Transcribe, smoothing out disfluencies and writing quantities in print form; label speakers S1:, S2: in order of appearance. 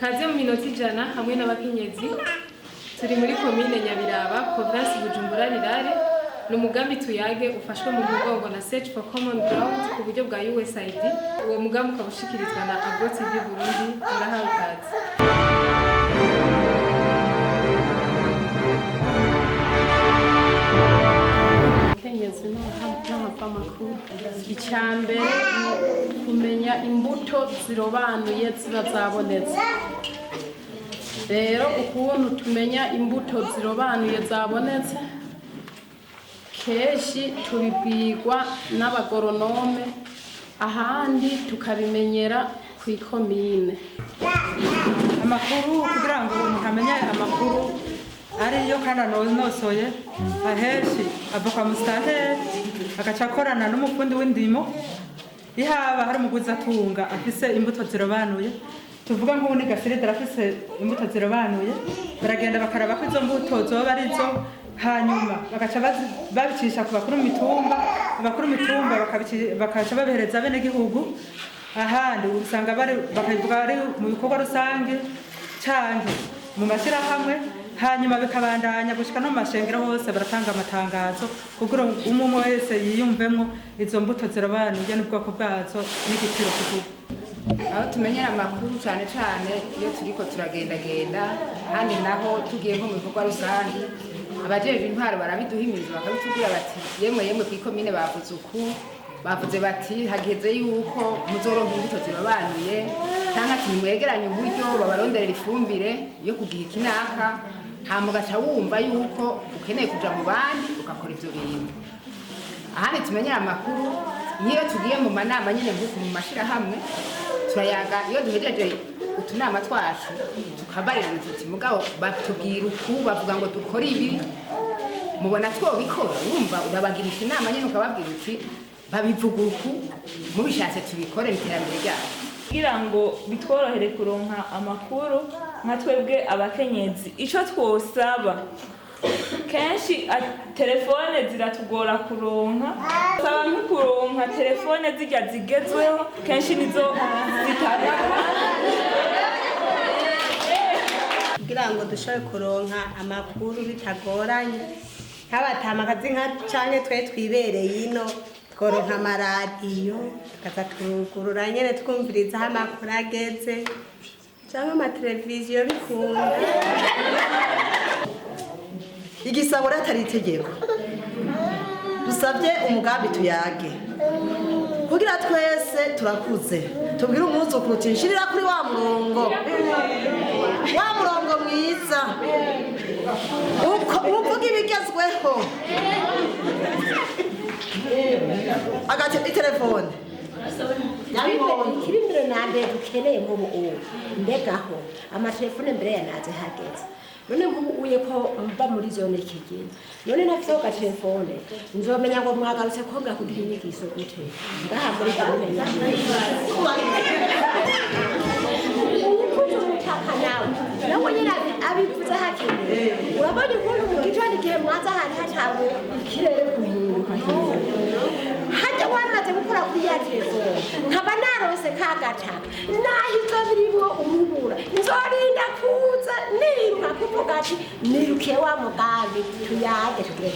S1: Kaze mu minota 100 hamwe n'abakenyezi. Turi muri komine Nyabiraba, province Bujumbura Rurale. Ni umugambi Tuyage ufashwe mu mugongo na Search for Common Ground ku buryo bwa USAID. Uwo mugambi ukaba ushikirizwa na Agro TV Burundi. Murahawe ikaze.
S2: Umukenyezi n'ahava amakuru. Icya mbere ni kumenya imbuto zirobanuye ziba zabonetse. Rero ukuntu tumenya imbuto zirobanuye zabonetse, kenshi tubibwirwa n'abagoronome, ahandi tukabimenyera ku ikomine.
S3: Amakuru, kugira ngo umuntu amenye amakuru ariyo kandi anonosoye, ahenshi ava kwa musitanteri, agaca akorana n'umufundi w'indimo. Ihaba hari umuguzi atunga afise imbuto zirobanuye, tuvuga nk'ubu ni Gasiride arafise imbuto zirobanuye, baragenda bakaraba ko izo mbuto zoba arizo, hanyuma bagaca babicisha ku bakuru mitumba, abakuru mitumba bakaca babihereza abenegihugu. Ahandi usanga bari bakabivuga ari mu bikorwa rusange canke mu mashyirahamwe, hanyuma bikabandanya gushika no mu mashengero hose baratanga amatangazo kugira ngo umwe umwe wese yiyumvemwo izo mbuto zirobanuye n'ubwoko bwazo n'igiciro kigurwa.
S4: Aho tumenyera amakuru cyane cyane iyo turiko turagendagenda, ahandi naho tugiye nko mu bikorwa rusange, abajejwe intwaro barabiduhimiriza, bakabitubwira bati: "Yemwe yemwe, kw'ikomine bavuze uku, bavuze bati hageze yuko muzoronka imbuto zirobanuye," cyangwa ati: "Nimwegeranye uburyo babaronderera ifumbire yo kugiha ikinaka." Hama ugaca wumva yuko ukeneye kuja mu bandi ugakora ivyo bintu. Ahandi tumenyera amakuru nk'iyo tugiye mu manama nyine nk'uku mu mashirahamwe, turayaga. Iyo duhejeje utunama twacu tukabarirana tuti: "Mugabo batubwira uku, bavuga ngo dukore ibi, mubona twobikora?" Wumva urabagirisha inama nyine, ukababwira uti: "Babivuga uku, mubishatse tubikore, mu iterambere ryacu."
S5: Kugira ngo bitworohere kuronka amakuru nka twebwe abakenyezi, icyo twosaba, kenshi telefone ziratugora kuronka. Saba nko kuronka telefone zirya zigezweho, kenshi nizo zitanga.
S6: Kugira ngo dushobore kuronka amakuru bitagoranye, nk'abatamakazi nka canke twe twibereye ino, tworonka amaradiyo tukaza turugurura nyene twumviriza aho amakuru ageze, canke amateleviziyo bikunda.
S7: Igisabo rero atari itegeko. Dusabye umugambi Tuyage kugira twese turakuze tubwire umwuzukuru uti: "Nshirira kuri wa murongo, wa murongo mwiza." Uko uvuga ibigezweho agati itelefone.
S8: Ikiri imbere na mbere dukeneye nk'ubu ubu, mbegaho amatelefone mbere yanaze hageze. None nk'ubu uye ko mba muri zone Kigina, none nafise gatelefone, nzomenya ngo mwagarutse ko ngakuduha inyigisho gute ngaha muri zone Nyabiraba? Umutaka nawe nawe nyine abivuze hakenewe. Urabona ukuntu mu gitondo igihe mwaza hari hatanguye ikirere guhinduka hajya, wamaze gukora kuri ya telefone, nkaba narose kagataka naho izo birimwo urubura, nzorinda kuza niruka kuvuga ati: "Nirukiye wa mugambi Tuyage." Tugire